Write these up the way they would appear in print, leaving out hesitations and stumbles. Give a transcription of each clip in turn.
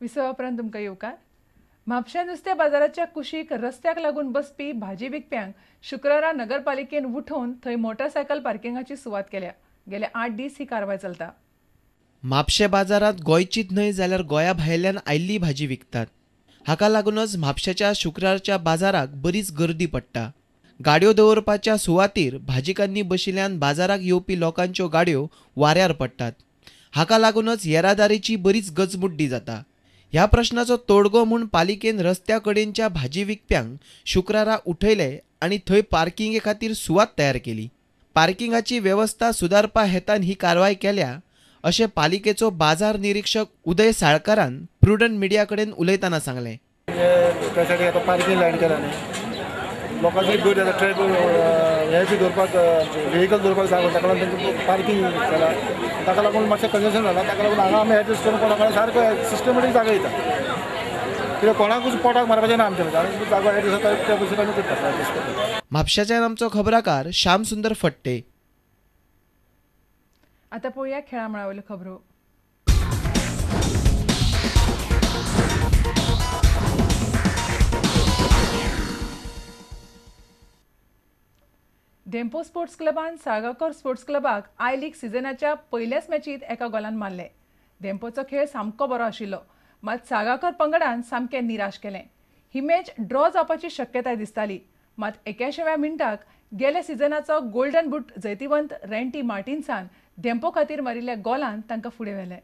विसवा उपरांत तुमकां येवकार. म्हापशा नुस्त्या बाजाराच्या कुशीक रस्त्याक लागून बसपी भाजी विकप्यांक शुक्रारा नगरपालिकेन उठोवन थंय मोटरसायकल पार्किंगाची सुवात केल्या. गेले 8 दीस ही कारवाय चलता. म्हापशें बाजारांत गोंयचीच न्हय जाल्यार गोंया भायल्यान आयिल्ली भाजी विकतात. हाका लागूनच म्हापशेच्या शुक्रारच्या बाजाराक बरीच गर्दी पडटा. गाडयो दवरपाच्या सुवातीर भाजीकान्नी बशिल्ल्यान बाजाराक येवपी लोकांच्यो गाडयो वाऱ्यार पडटात. हाका लागूनच येरादारीची बरीच गचमुड्डी जाता. ह्या प्रश्नाचो तोडगो म्हूण पालिकेन रस्त्या कडेनच्या भाजी विकप्यांक शुक्रारा उठयले आनी थंय पार्किंगे खातीर सुवात तयार केली. पार्किंगाची वेवस्था सुदारपा हेतान ही कारवाय केल्या अशें पालिकेचो बाजार निरीक्षक उदय साळकारान प्रुडंट मीडिया कडेन उलयतना सांगलें. त्या सायडीक आतां पार्किंग लायन केला न्ही, लोकांची गर्दी आतां ट्रॅक हें बी दवरपाक व्हेकल दवरपाक जागो, ताका लागून तांकां पार्किंग केला, ताका लागून मातशें कंजेशन जाला. ताका लागून हांगा आमी एडजस्ट करून कोणा कडेन सारको सिस्टमेटीक जागो दिता, कित्याक कोणाकूच पोटाक मारपाचें ना आमच्या भितर, जागो एडजस्ट जाता त्या भशेन आमी करता एडजस्ट करता. म्हापशाच्यान आमचो खबराकार श्याम सुंदर फट्टे. आता पळोवया खेळा मळावयल्यो खबरो. धेंपो स्पोर्ट्स क्लबान साळगांवकर स्पोर्ट्स क्लबाक I league सिजनाच्या पयल्याच मॅचींत एका गोलान मारले. धेंपोचो खेळ सामको बरो आशिल्लो, मात साळगांवकर पंगडान सामकें निराश केलें. ही मॅच ड्रॉ जावपाची शक्यताय दिसताली, मात 81व्या मिनटाक गेल्या सिजनाचो गोल्डन बूट जैतिवंत रेंटी मार्टिन्सान धेंपो खातीर मारिल्ल्या गोलान तांकां फुडें व्हेलें.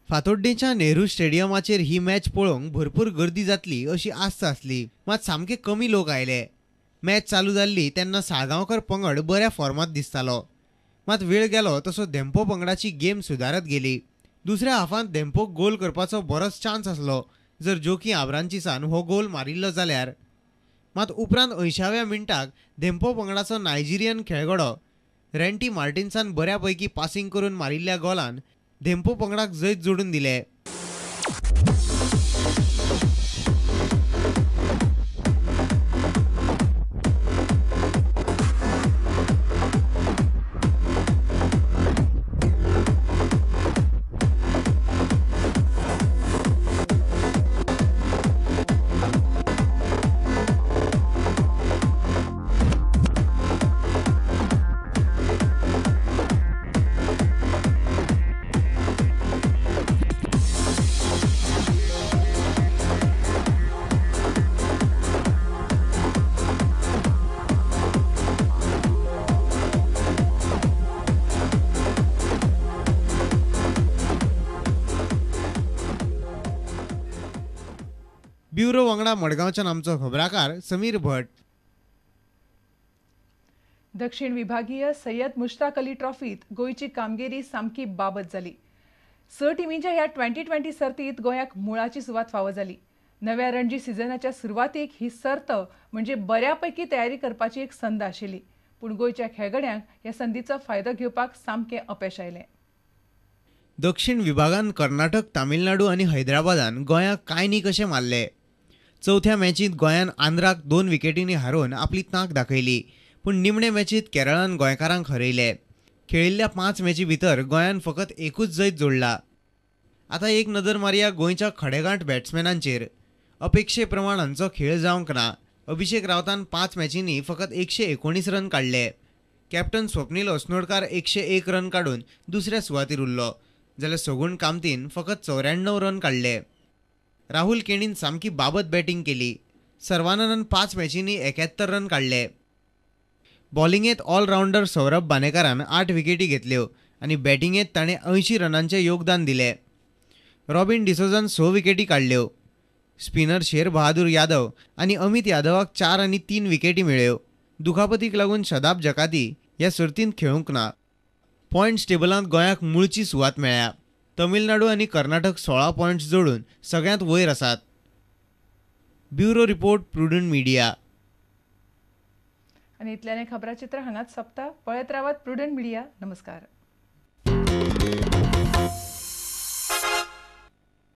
फातोड्डेंच्या नेहरू स्टेडियमाचेर ही मॅच पळोवंक भरपूर गर्दी जातली अशी आस्त आसली, मात सामके कमी लोक आयले. मॅच चालू जाल्ली तेन्ना साळगांवकर पंगड बऱ्या फॉर्मांत दिसतालो, मात वेळ गेलो तसो धेंपो पंगडाची गेम सुदारत गेली. दुसऱ्या हाफांत धेंपोक गोल करपाचो बरोच चान्स आसलो, जर जोकी आब्रांचिसान हो गोल मारिल्लो जाल्यार. मात उपरांत 80व्या मिनटाक धेंपो पंगडाचो नायजिरियन खेळगडो रेंटी मार्टिन्सान बऱ्या पैकी पासिंग करून मारिल्ल्या गोलान धेंपो पंगडाक जैत जोडून दिले. ब्युरो वांगडा मडगांवच्यान आमचो खबराकार समीर भट. दक्षिण विभागीय सय्यद मुश्ताक अली ट्रॉफीत गोंयची कामगिरी सामकी बाबत जाली. 6 टिमींच्या ह्या 2020 सर्तीत गोंयाक मुळाची सुवात फावो जाली. नव्या रणजी सिजनाच्या सुरवातीक ही सर्त म्हणजे बऱ्यापैकी तयारी करपाची एक संद आशिल्ली, पूण गोंयच्या खेळगड्यांक ह्या संदीचो फायदो घेवपाक सामकें अपेश आयलें. दक्षिण विभागान कर्नाटक, तामिळनाडू आनी हैदराबादान गोंयाक कांय न्ही कशें मारले. चवथ्या मॅचींत गोंयान आंध्राक 2 विकेटींनी हारोवन आपली तांक दाखयली, पूण निमणे मॅचींत केरळान गोंयकारांक हरयले. खेळिल्ल्या 5 मॅची भितर गोंयान फकत एकूच जैत जोडला. आतां एक नदर मारया गोंयच्या खडेगांठ बॅट्समॅनांचेर. अपेक्षे प्रमाण हांचो खेळ जावंक ना. अभिषेक रावतान 5 मॅचींनी फकत 119 रन काडले. कॅप्टन स्वप्नील अस्नोडकार 101 रन काडून दुसऱ्या सुवातीर उरलो, जाल्यार सगुण कामतीन फकत 94 रन काडले. राहुल केणीन सामकी बाबत बॅटींग केली. सर्वानंदान 5 मॅचींनी 71 रन काडले. बॉलिंगेंत ऑलरावंडर सौरभ बानेकारान 8 विकेटी घेतल्यो आनी बॅटिंगेंत ताणें 80 रनांचें योगदान दिलें. रॉबिन डिसोजान 6 विकेटी काडल्यो. स्पिनर शेर बहादूर यादव आनी अमित यादवाक 4 आनी 3 विकेटी मेळ्ळ्यो. दुखापतीक लागून शदाब जकाती ह्या सर्तींत खेळूंक ना. पॉयंट्स टेबलांत गोंयाक मुळची सुवात मेळ्ळ्या. तमिळनाडू आनी कर्नाटक 16 पॉयंट्स जोडून सगळ्यांत वयर आसात. Bureau report, Prudent Media. आनी इतल्याने खबराचित्र हांगाच सोंपता. पळयत रावात प्रुडंट मिडिया. नमस्कार.